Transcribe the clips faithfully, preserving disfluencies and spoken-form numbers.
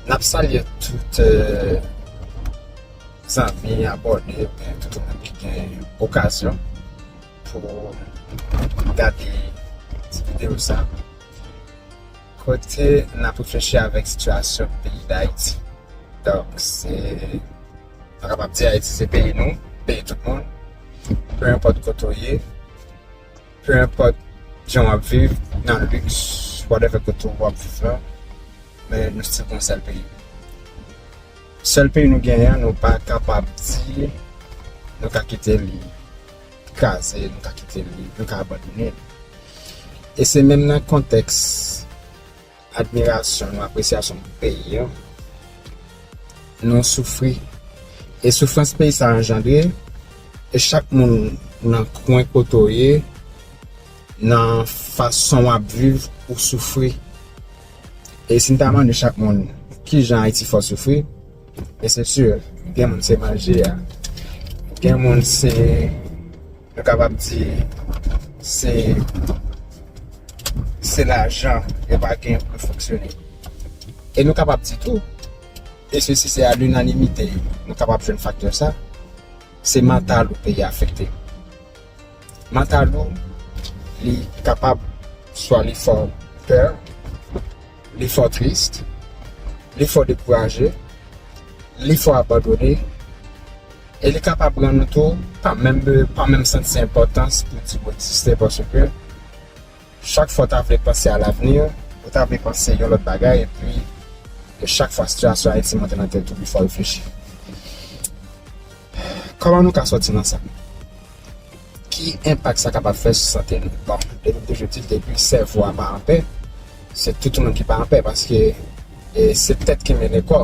N ap salye tout, eh, zanmi, abòne, oubyen tout moun ki gen okazyon pou gade ti videyo sa. Kote n ap reflechi avèk sitiyasyon peyi Dayiti. Donk, se, nou kapab di Ayiti se peyi nou, peyi tout moun. Pe enpòt kote w ye, pe enpòt jan w ap viv, nan liks, whatever kote w ap viv la, men nou still gon sèl peyi. Sèl peyi nou genyen an, nou pa kapab di nou ka kite li kraze, nou ka kite li, nou ka abandone l. E se menm nan kontèks admirasyon nou, apresyasyon pou peyi an, nou soufri. E soufrans peyi sa anjandre, e chak moun nan kwen kote w ye, nan fason w ap viv, ou soufri. E si n ta mande chak moun kijan Ayiti fè w soufri, e se si, gen moun se manje a, gen moun se, nou kapab di, se, se lajan yo pa gen pou yo fonksyone. E nou kapab di tou, e sesi se a linanimite, nou kapab jwenn faktè sa, se mantal ou peyi afekte. Mantal ou, li kapab swa li fè w pè, li fè w tris, li fè w dekouraje, li fè w abandone, e li kapab rann ou tou pa menm, pa menm santi enpòtans pou di w egziste, paske chak fwa w ta vle panse a lavni, ou ta vle panse yon lòt bagay, epi e chak fwa sitiyasyon Ayiti monte nan tèt ou, li fè w reflechi. Kòman nou ka sòti nan sa? Ki enpak sa kapab fè sou sante nou? Bon, depi m toujou di l, depi sèvo a pa anpè, se tout moun ki pa anpè, paske, e, se tèt ki mennen kò.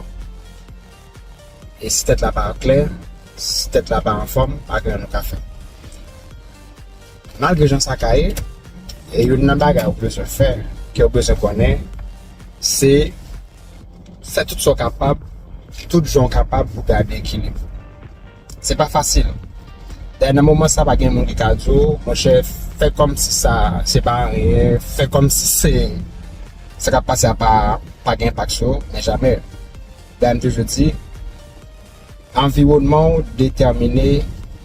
E si tèt la pa klè, si tèt la pa anfòm, pa gen anyen nou ka fè. Malgre jan sa ka ye, e youn nan bagay ou bezwen fè, ke ou bezwen konnen, se fè tout sa w kapab, tout jan w kapab pou gade ekilib. Se pa fasil. Dayè, nan moman sa, pa gen moun ki ka di w, monchè, fè kòmsi sa, se pa anyen, fè kòmsi se, sa k ap pase a pa, pa gen enpak sou ou, men jamè. Dayè, m toujou di, anviwònman w detèmine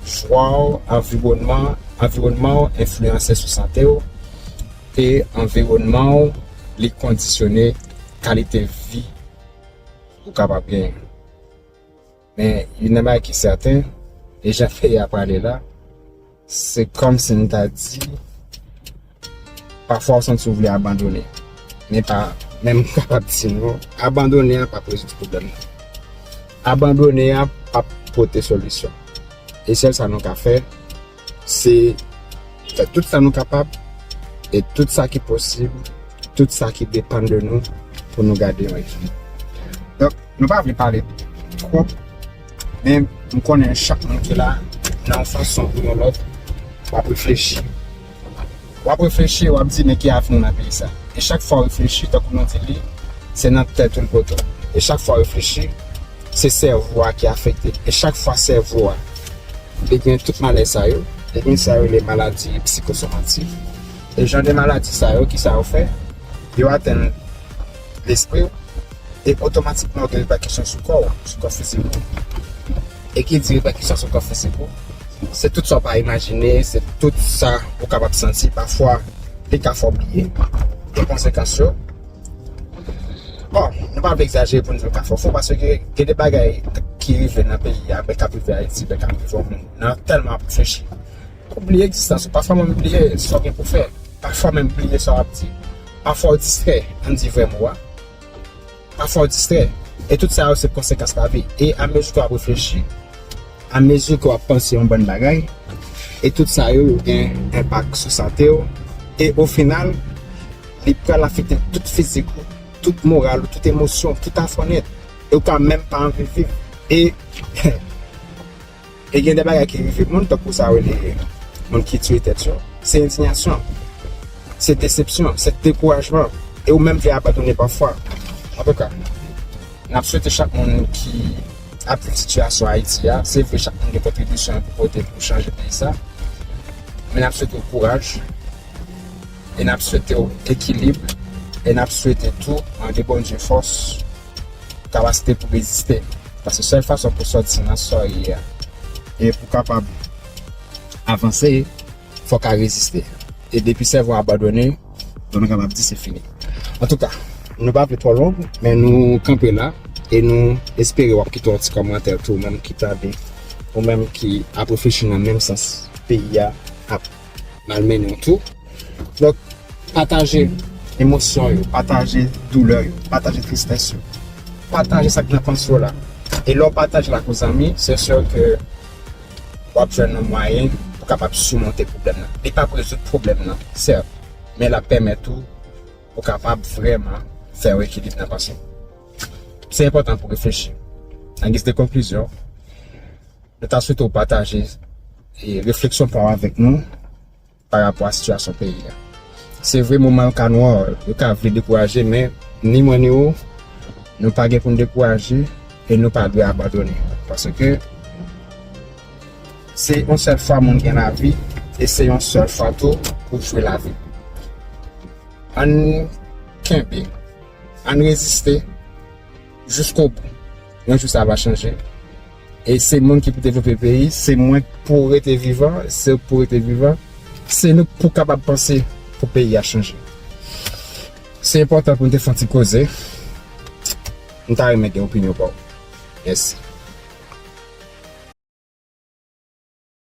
chwa w, anviwònman, anviwònman w enfliyanse sou sante w, e anviwònman w, li kondisyone kalite vi ou kapab genyen. Men, youn nan bagay ki sèten, e jan peyi a prale la, se kòmsi m ta di, pafwa w santi w vle abandone. Men pa, men m kapab di nou, abandone a p ap rezoud pwoblèm nan. Abandone a p ap pote solisyon. E sèl sa nou ka fè, se fè tout sa nou kapab, e tout sa ki posib, tout sa ki depann de nou, pou nou gade yon ekilib. Donk, nou pa vle pale twòp, men m konnen chak moun ki la, nan yon fason ou yon lòt, w ap reflechi. W ap reflechi, w ap di, men ki avni w nan peyi sa? E chak fwa w reflechi, tankou nou di li, se nan tèt ou l pote w. E chak fwa w reflechi, se sèvo a ki afekte. E chak fwa sèvo a, li gen tout malè sa yo, li gen sa yo rele maladi psikosomatik. E jan de maladi sa yo, ki sa yo fè? Yo atenn lespri w, e otomatikman yo gen repèkisyon sou kò w, sou kò fizik ou. E ki di repèkisyon sou kò fizik ou? Se tout sa w pa imajine, se tout sa ou kapab santi. Pafwa, li ka fè w bliye. E konsekans yo, bon, nou pa vle egzajere pou n di l ka fè w fou, paske gen de bagay ki rive nan peyi a, men k ap rive Ayiti, men k ap rive yon moun nan tèlman ap reflechi, ou bliye egzistans ou. Pafwa menm bliye sa w gen pou fè. Pafwa menm bliye sa w ap di. Pafwa w distrè, ann di vrè mo a. Pafwa w distrè. E tout sa yo se konsekans lavi. E amezi ke w ap reflechi, amezi ke w ap panse yon bann bagay, e tout sa yo, yo gen enpak sou sante w. E o final, li pral afekte tout fizik ou, tout moral ou, tout emosyon, tout afè w nèt. E w ka menm pa anvi viv. E E gen de bagay ki rive moun, tankou sa yo rele moun ki tiye tèt yo. Se endiyasyon, se desepsyon, se dekourajman. E ou menm vle abandone pafwa. Antouka, n ap swete chak moun ki ap viv sitiyasyon Ayiti a, se vre chak moun gen kontribisyon pou pote pou chanje peyi sa. Men n ap swete w kouraj, e n ap swete w ekilib, e n ap swete tou, mande Bondye fòs kapasite pou reziste. Paske sèl fason pou sòti nan sa w ye a, e pou kapab avanse, fò w ka reziste. E depi sèvo a abandone, donk nou kapab di se fini. Antouka, nou pa vle twò long, men nou kanpe la, e nou espere w ap kite yon ti kòmantè tou, ou menm ki tande, ou menm ki ap reflechi nan menm sans peyi a ap malmennen w tou. Donk, pataje emosyon yo, pataje doulè yo, pataje tristès yo, pataje sa k nan panse w la. E lè w pataje l ak yon zanmi, se si ke w ap jwenn yon mwayen pou kapab simonte pwoblèm nan. Li p ap rezoud pwoblèm nan, sèt, men l ap pèmèt ou pou kapab vrèman fè yon ekilib nan panse w. Se enpòtan pou reflechi. An giz de konklizyon, nou ta swete w pataje e refleksyon pa w avèk nou pa rapò a sitiyasyon peyi a. Se vre, moman yo ka nwa, yo ka vle dekouraje, men ni mwen ni ou, nou pa gen pou n dekouraje e nou pa dwe abandone. Paske se yon sèl fwa moun gen lavi e se yon sèl fwa tou pou jwe lavi. Ann kenbe, ann reziste jiskobou. Yon jou sa va chanje. E se moun ki pou devlope peyi, se mwen pou rete vivan, se ou pou rete vivan, se nou pou kapab panse pou peyi a chanje. Se enpòtan pou n te fè yon ti koze. M ta renmen gen opinyon pa w. Mèsi.